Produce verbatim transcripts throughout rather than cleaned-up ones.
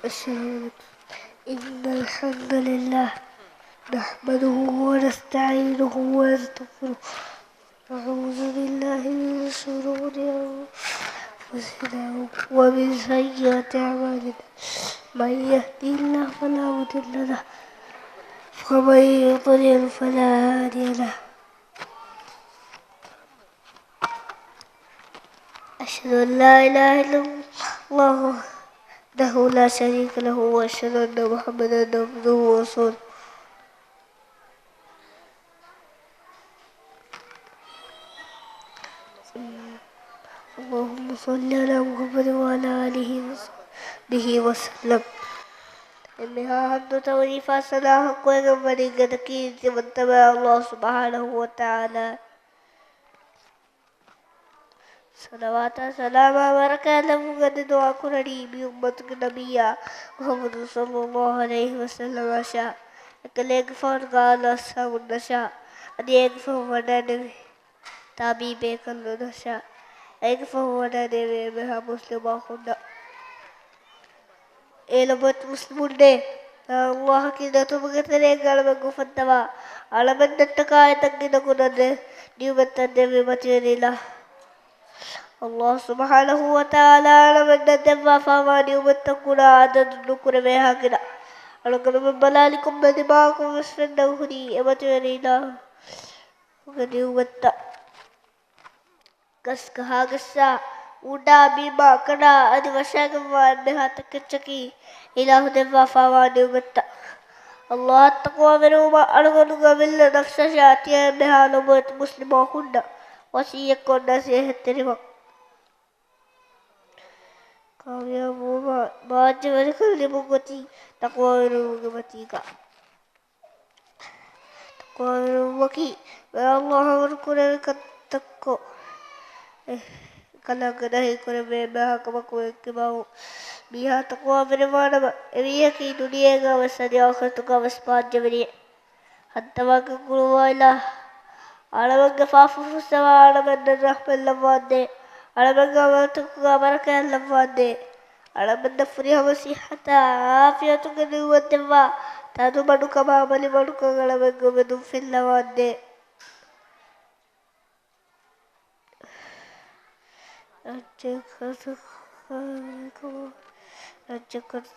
السلام عليكم. إن الحمد لله نحمده ونستعينه ونستغفره، ونعوذ بالله من شرور أنفسنا ومن سيئات أعمالنا. من يهده الله فلا مضل له، ومن يضلل فلا هادي له. أشهد أن لا إله إلا الله وحده لا شريك له، وأشهد أن محمدا عبده ورسوله. اللهم صل على محمد وعلى آله وصحبه وسلم. އެންމެހާ ޙަމްދު ތަޢުރީފާ ސަނާ ޙައްޤުވެގެންވަނީ ގަދަ ކީރިތިވަންތަވާ ﷲ ސުބްޙާނަހޫ ވަތަޢާލާ. ޞަލަވާތާ ސަލާމާ ބަރަކާތް ލައްވުން އަދި ދުޢާ ކުރަނީ މި އުއްމަތުގެ ނަބިއްޔާ މުޙައްމަދު ޞައްލައްލާހު ޢަލައިހި ވަސައްލަމަށާ، އެކަލޭގެފާނުގެ އާލު އަޞްޙާބުންނަށާ، އަދި އޭގެފަހު ވަޑައިނެވި ތާބިޢީ ބޭކަލުންނަށާ، އޭގެފަހު ވަޑައިނެވި އެންމެހާ މުސްލިމް އަޚުންނަށް. އޭ ލޮބުވެތި މުސްލިމުންނޭ! ﷲ އަކީ ދަތުމުގެ ތެރޭގަ އަޅަމެން އުފައްދަވާ، އަޅަމެންނަށްޓަކާ އެތައް ގިނަ ގުނަ ދެ ނިޢުމަތްތައް ދެއްވި މަތިވެރި އިލާހު. ﷲ ސުބްޙާނަހޫ ވަތަޢާލާ އަޅަމެންނަށް ދެއްވާފާވާ ނިޢުމަތްތައް ކުރާ އަދަދު ނުކުރެވޭހާ ގިނަ. އަޅުގަނޑުމެން ބަލާލި ކޮންމެ ދިމާއަކުން ވެސް ފެންނަން ހުރީ އެ މަތިވެރި އިލާހުގެ ނިޢުމަތްތައް. ގަސްގަހާ ގަސްސާ، އުޑާ ބިމާ ކަނާ އަދި ވަށާގެންވާ އެންމެހާ ތަކެއްޗަކީ އިލާހު ދެއްވާފާވާ ނިޢުމަތްތައް. ﷲ އަށް ތަޤްވާވެރިވުމަށް އަޅުގަނޑުގެ އަމިއްލަ ނަފްސަށާ ތިޔަ އެންމެހާ ލޮބުވެތި މުސްލިމް އަޚުންނަށް ވަޞިއްޔަތްކޮށް ނަޞޭޙަތްތެރިވަން. ކާމިޔާބުވުމަށް މާއްޗަވެރިކަން ލިބުން އޮތީ ތަޤްވާވެރިވުމުގެ މަތީގަ. ތަޤްވާވެރިވުމަކީ މާ ﷲ އަމުރު ކުރެއްވި ކަންތައްކޮށް، އެ ކަލާނގެ ނަހީ ކުރެއްވި އެންމެހާ ކަމަކުން އެއްކިބާވުން. މީހާ ތަޤްވާވެރިވާނަމަ، އެ މީހަކީ ދުނިޔޭގަ ވެސް އަދި އާޚިރަތުގަ ވެސް މާއްޗަވެރިއެއް. ހަންތަވާގެން ގުޅުވާ އިލާހު، އަޅަމެންގެ ފާފަ ފުއްސަވާ، އަޅަމެންނަށް ރަޙްމަތް ލައްވާނދޭ. އަޅަމެންގެ އަމަލުތަކުގަ ބަރަކާތް ލައްވާނދޭ. އަޅަމެންނަށް ފުރިހަމަ ޞިއްޙަތާ ޢާފިޔަތުގެ ނިޢުމަތް ދެއްވާ، ތަނުމަޑުކަމާ ބަލިމަޑުކަން އަޅަމެންގެ އުމެދުން ފެންނަވާނދޭ. ރާއްޖެއަކަށް ރައްޖެއަކަށް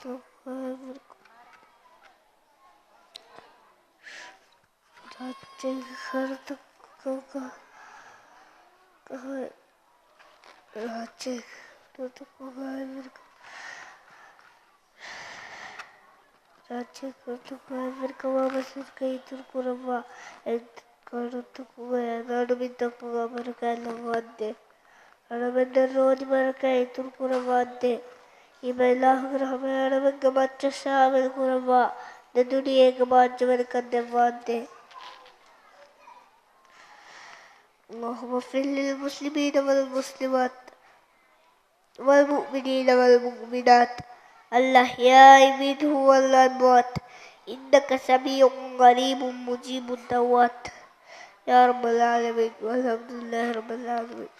ރާއްޖޭގެ ކަންތައްތަކުގަ، ރާއްޖޭގެ ކަންތައްތަކުގަ އެމެރިކާ، ރާއްޖޭގެ ކަންތައްތަކުގަ އެމެރިކާ ވާމަސީރުގައި އިތުރު ކުރައްވާ، އެ ކަންތައްތަކުގަ އަންނަ އަންނަ މިތަކުގަ ބަރަކާތް ލައްވާނދޭ. އަޅަމެންނަށް ރޯދި ބަރަކާތް އިތުރު ކުރައްވާނދޭ. އިބަ އިލާހުގެ ރަޙްމަތް އަޅަމެންގެ މައްޗަށް ޝާމިލް ކުރައްވާ، ދެ ދުނިޔޭގެ މާއްޗަވެރިކަން ދެއްވާނދޭ. اللهم اغفر للمسلمين والمسلمات والمؤمنين والمؤمنات الأحياء منهم والأموات إنك سميع قريب مجيب الدعوات يا رب العالمين. والحمد لله رب العالمين.